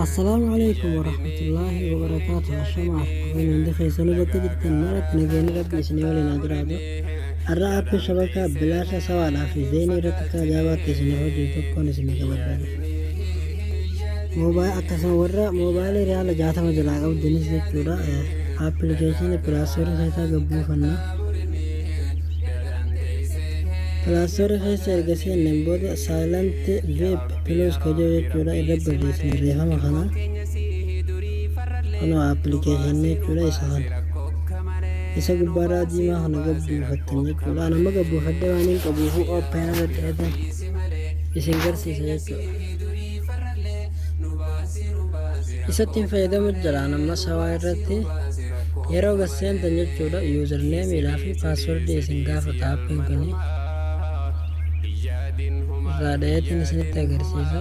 Assalaamu alaikum warahmatullaahi wabarakaatu. Ashama harka hundi keessanuu bakka jirtan maratti nageenyi Rabbi isinii waliin haa jiraatu. Har'a aappii shabakaa bilaasha sawaadhaa fi zeenii irratti akka ajaa'ibaatti isinii hojjetu tokkoon isinii qabadhaa dhufe. Akkasuma warra moobaayilii riyaala 60 jalaa qabdanis jechuudha. Appilikeeshinii Play Store keessaa gabbuufanna. Play Store keessa erga seenneen booda Silent VIP Plus ka jiru jechuudha irra barreessina barreeffama kana. Kunoo appilikeeshinii jechuudha isa kana. Isa gubbaarraa diimaa kana gabbuufattan jechuudha. Ani amma gabbuufadhee waan hin qabuufu open irra dheetan isin garsiisa jechuudha. Isatti hin fayyadamu jira amma sawaa irratti yeroo gasseentan jechuudha usernameiidhaa fi passwordii isin gaafata aappiin kuni. Irraa dhaheetiin isinitti agarsiisa.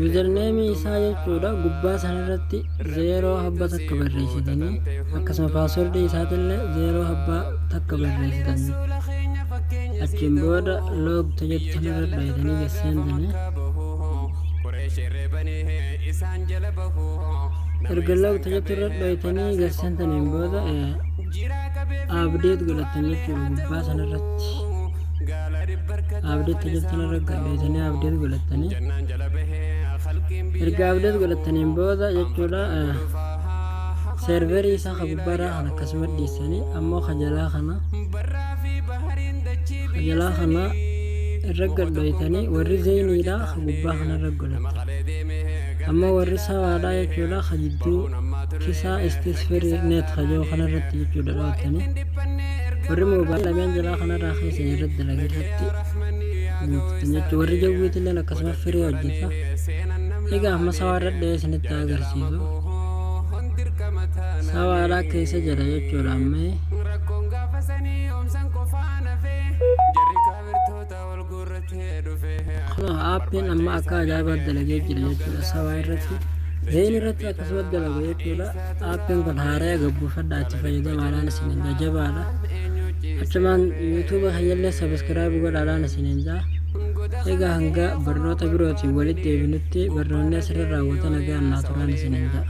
Usernameii isaa jechuudha gubbaa sanarratti 0 habba takka barreessitanii akkasuma passwordii isaatillee 0 habba takka barreessitanii achiin booda log tajettu sanarra dhahitanii gasseentanii. Erga log tajettu irra dhahitanii gasseentaniin booda update godhatan jechuudha gubbaa sanarratti. Update tajettu sanarra gadheetanii update godhatanii erga update godhataniin booda jechuudha serverii isaa ka gubbaarraa kana akkasuma dhiisanii ammoo ka jalaa kana irra gadheetanii warri zeeniidha ka gubbaa kana irra godhatan ammoo warri sawaadha jechuudha ka jidduu kisaa istisfirii net ka jiru kana irratti jechuudha dhawattanii warri moobaayilii lameen jalaa kanarraa keessan irratti dalaga irratti guututan jechuudha. Warri jawwiitillee akkasuma firii hojjeta. Egaa amma sawaarra dhahee isinitti agarsiisu. Sawaadhaa keessa jira jechuudha amma. Kunoo aappiin amma akka ajaa'ibaatti dalagee jira jechuudha sawaa irratti. Zeen irratti akkasuma dalaga jechuudha. Aappiin kun haaraa gabbuufadhaa itti fayyadamaadhaan isiniin jajabaadha. Achumaan yuutuuba kiyyallee subscribe godhaadhaan isiniin jaa. Egaa hanga barnoota birootiin walitti deebinutti barnoonni asirra raawwata nagaan naa turaan isiniin jaa.